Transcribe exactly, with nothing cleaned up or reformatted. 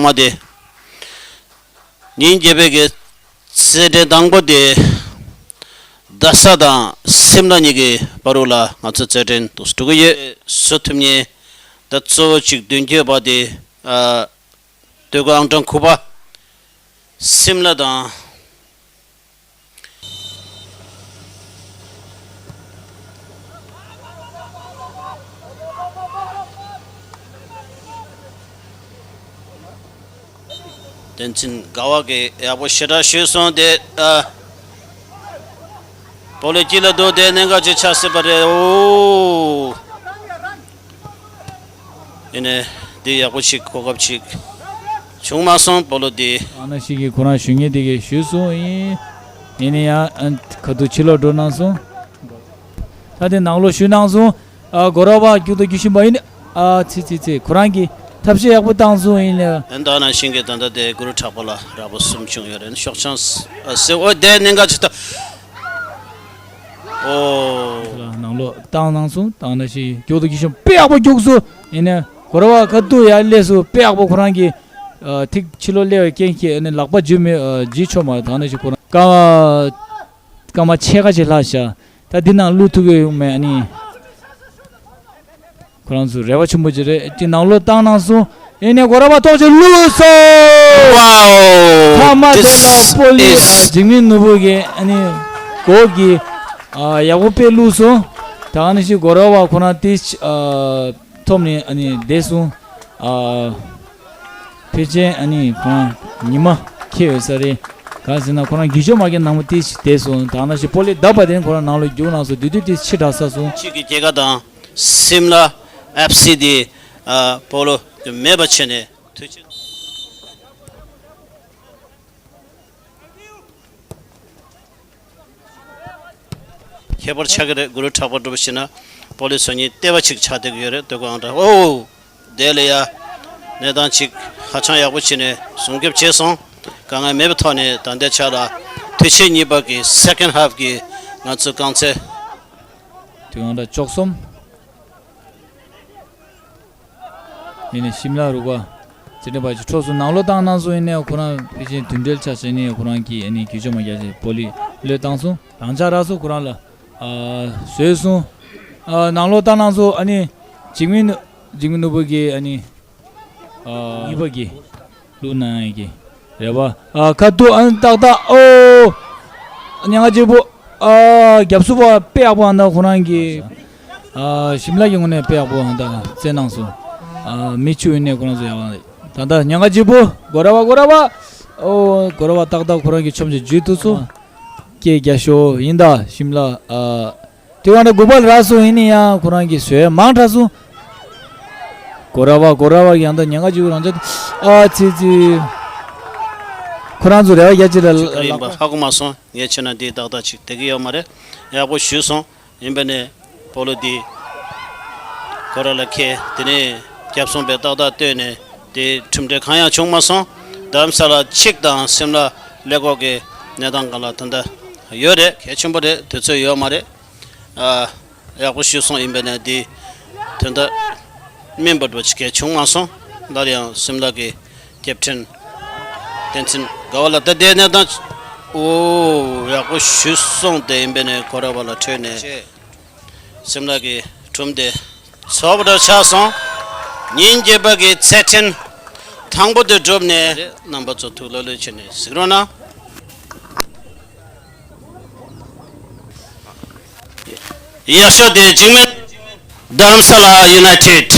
ཨ་དེ། ཉིན་རྒྱལ་པོའི་གི་རྩེད་འགྲན་དང་པོ་དེ། རྡ་ས་དང་སིམ་ལ་གཉིས་ཀྱི་བར་དུ་ལ་ང་ཚོ་རྩེད་འགྲན་དུ་འགྲོ་གི་ཡོད། བཟོ་ཐུབ་མཁན་ད་གཙོ་བོ་གཅིག་མདུན་སྐྱོད་པ་དེ། ཨ། སྟོད་གོས་ཨང་གྲངས་དགུ་པ། སིམ་ལ་དང་། བསྟན་འཛིན་དགའ་བ་གིས་ཡག་པོ་ཞེ་དྲག་ཞུས་སོང་སྟེ། ཨ། སྤོ་ལོ་དཀྱིལ་ལ་འདུག་སྟེ་གནད་འགག་ཅིག་ཆགས་སྲིད་པ་རེད། ཨོ། ཡིན་ནའི་འདི་ཡག་པོ་ཞིག་གོ་སྐབས་ཅིག་བྱུང་མ་སོང་། སྤོ་ལོ་འདི། ཨ་ནི་ཞིག་གིས་ཁོ་རང་ཞུ་མཁན་དེ་གས་ཞུས་སོང་། ཡིན། ཡིན་ནའི་ཡང་ཁ་ཐུག་ཕྱི་ལོགས་འགྲོ་གནང་སོང་། ད་དེ་ནང་ལོགས་ཞུ་གནང་སོང་། ཨ། གོ་ར་བ་རྒྱུག་དང་རྒྱུག་བཞིན་པ་ཡིན། ཨ། ཚེ་ཚེ་ཚེ་ཁོ་རང་གིས་ཐབས་ཤེས་ཡག་པོ་བཏང་སོང་། ཡིན་ནའི། ཨན་ད་ནང་བཞིན་གྱི་ད་ལྟ་དེ་གུ་རུ་གྲགས་པ་ལ་རག་པ་གསུམ་བྱུང་ཡོད་རེད། ཤོག་ཆང་ཨ་སེ་འོ་དེ་གནད་འགག་ཅིག་ད། ཨོ། ནང་ལོགས་བཏང་གནང་སོང་། ད་ནང་བཞིན་རྒྱུག་དང་རྒྱུག་བཞིན་དཔེ་ཡག་པོ་རྒྱུག་སོང་། ཡིན་ནའི་གོ་ར་བ་ཁ་ཐུག་ཡར་སླེབས་སོང་། དཔེ་ཡག་པོ་ཁོ་རང་གིས། ཨ། ཐིག་ཕྱི་ལོགས་སླེབས་པའི་རྐྱེན་གྱིས་ཨ་ནི་ལག་པ་འཇུ་མི་ཨ་འཇུ་ཆོག་མ། ད་ནང་བཞིན་ཁོ་རང་སྐར་མ་སྐར་མ་ཕྱེད་ཀ་ཅིག་ལྷག་བཞག་ད་འདི་ནང་བླུག་ཐུབ་ཀྱི་ཡོད་མེད། ཨ་ནི་ཁོ་རང་ཚོ་རེ་བ་ཆེན་པོ་ཅིག་རེད། དེ་ནང་ལོགས་བཏང་གནང་སོང་། ཡིན་ནའི་གོ་ར་བ་ཐོག་ཅིག་བླུགས་སོང་། ཝའོ། ཐ་མ་དེ་ལ་This སྤོ་ལོ་is ཨ་འཇིགས་མེད་ནོར་བུ་གིས་ཨ་ནི་གོ་གི་ཨ་ཡག་པོ་དཔེ་བླུགས་སོང་། ད་ནི་ཞིག་གོ་ར་བ་ཁོ་རང་དེ་ཨ་ཐོབ་ནས་ཨ་ནི་བསྡད་སོང་། ཨ། ཕལ་ཆེར་ཨ་ནི་ཁོ་རང་ཉི་མ་ཁེལ་ཡོད་ས་རེད། གང་ཟེར་ན་ཁོ་རང་རྒྱུག་ཆོག་མ་གི་ནང་མ་ཏི་ཞིག་བསྡད་སོང་། ད་ནང་བཞིན་སྤོ་ལོ་བརྡབས་པ་དེ་ཁོ་རང་ནང་ལོགས་རྒྱུགས་གནང་སོང་། དེ་དུས་དེ་ཕྱི་དྲགས་ཚར་སོང་། ཕྱི་གི་སྐྱེད་ཀ་དང་སིམ་ལ་ཨེཕ་སི་དེ་ཨ་སྤོ་ལོ་མེད་པ་བྱས་ནས་དུས་ཆེན། ཁྱད་པར་ཆགས་ཀྱི་རེད། གུ་རུ་གྲགས་པ་འགྲུབ་ཞེ་ན་སྤོ་ལོ་བཟོ་མཁན་ལྟེ་བ་གཅིག་ཆགས་བསྡད་ཀྱི་ཡོད་རེད། སྟོད་གོས་ཨང་གྲངས། ཨོ། དེ་ལ་ཡ་གནས་སྟངས་གཅིག་ཧ་ཅང་ཡག་པོ་བྱས་ནས་སྲུང་སྐྱོབ་བྱས་སོང་། དཀའ་ངལ་མེད་པའི་ཐོག་ནས་ད་ལྟའི་ཆ་ལ་དུས་ཆེན་གཉིས་པ་གི་སེ་ཀེན་ཧབ་གི་ང་ཚོའི་རྐང་རྩེད། དུས་ཨང་གྲངས་བཅུ་གསུམ། ཡིན་ནའི་ཤིམ་ལ་རུ་ཀ་རྩེད་འགྲན་པ་ཅིག་འཕྲོག་སོང་། ནང་ལོགས་བཏང་གནང་སོང་། ཡིན་ནའི་ཁོ་རང་ཕལ་ཆེར་མདུན་གྲལ་ཆ་བཞག་ནས་ཁོ་རང་གིས་ཨ་ནི་རྒྱུག་ཆོག་མ་རྒྱག་ཅིག་སྤོ་ལོ་བློས་བཏང་སོང་། རང་འཇགས་རག་སོང་། ཁོ་རང་ལ་ཨ་བཟོས་སོང་། ཨ་ནང་ལོགས་བཏང་གནང་སོང་། ཨ་ནི་འཇིགས་མེད་ནོར་འཇིགས་མེད་ནོར་བུ་གིས་ཨ་ནི་ཨ་གཉིས་པ་གི་བླུགས་གནང་ཡས་ཀྱི་རེད་པ། ཨ་ཁ་ཐུག་ཨ་ནི་ཏག་ཏག་ཨོ། ཉག་ག་གཅིག་པོ། ཨ་རྒྱབ་སུ་པ་དཔེ་ཡག་པོ་ཨ་ནི་ད་ཁོ་རང་གི། ཨ་ཤིམ་ལ་གི་ངོས་ནས་དཔེ་ཡག་པོ་ཨ་ནི་ད་རྩེད་གནང་སོང་། ཨ་མི་ཆུ་ཡིན་ནའི་ཁོ་རང་ཚོ་ཡག་པོ། ད་ལྟ་ཉག་ག་གཅིག་པོ། གོ་ར་བ་གོ་ར་བ། ཨོ་གོ་ར་བ་ཏག་ཏག་ཁོ་རང་གི་ཆོམ་ཆོམ་འཇུས་ཐུབ་སོང་། སྐད་རྒྱག་ཤོག་ཡིན་ད་ཤིམ་ལ། ཨ་དེ་ག་ནས་དགུ་པ་ལ་རག་སོང་། ཡིན་ནའི་ཡང་ཁོ་རང་གི་བཟོས་མང་དྲགས་སོང་། གོ་ར་བ་གོ་ར་བ་ཡང་ད་ཉག་ག་གཅིག་པོ་རང་ཅག་ཨ་ཙི་ཙི། ཁོ་རང་ཚོ་རེ་བ་རྒྱག་ཅིག་ལ་ཅིག་ཡིན་པ་ཧ་གོ་མ་སོང་། ངས་བྱས་ན་འདི་ཏག་ཏག་ཅིག་བསྡད་ཀྱི་ཡོད་མ་རེད། ཡག་པོ་ཞུས་སོང་། ཡིན་པ་ནས་སྤོ་ལོ་འདི་གོ་ར་ལ་ཁེལ། དེ་ནས་རྒྱབ་སོང་པས་ཏག་ཏག་བཏོན་ནས་དེ་གྲུབ་འབྲས་གང་ཡང་བྱུང་མ་སོང་། རྡ་རམ་ས་ལ་གཅིག་དང་སིམ་ལ་ཀླད་ཀོར་གྱི་གནས་སྟངས་སྒང་ལ་ད་ལྟ་ཡོད་རེད། གལ་ཆེན་པོ་རེད། དུས་ཚོད་ཡོད་མ་རེད། ཨ་ཡག་པོ་ཞུས་སོང་། ཡིན་པ་ནས་འདི་དོན་དག་སྨིན་པ་འགྲོ་ཅིག་གས་བྱུང་མ་སོང་། སླར་ཡང་སིམ་ལ་གི་ཀེབ་ཊན་བསྟན་འཛིན་དགའ་བ་ལ་ད་ལྟའི་གནས་སྟངས། ཨོ་ཡག་པོ་ཞུས་སོང་། དེ་ཡིན་པ་ནས་གོ་ར་བ་ལ་འཕྲོད་ནས་སིམ་ལ་གི་སྒྲུང་དེ་ཚོགས་པ་འདྲ་ཆགས་སོང་། ཉིན་རྒྱལ་པོ་གི་རྩེད་འགྲན་དང་པོ་དེ་གྲུབ་ནས་རྣམ་པ་ཚོ་ཐུགས་ལྷོད་ལྷོད་བྱས་ནས་གཟིགས་རོགས་གནང་། ཡག་ཤོས་དེ་འཇིགས་མེད་རྡ་རམ་ས་ལ་ཡུ་ནའི་ཊེཌ།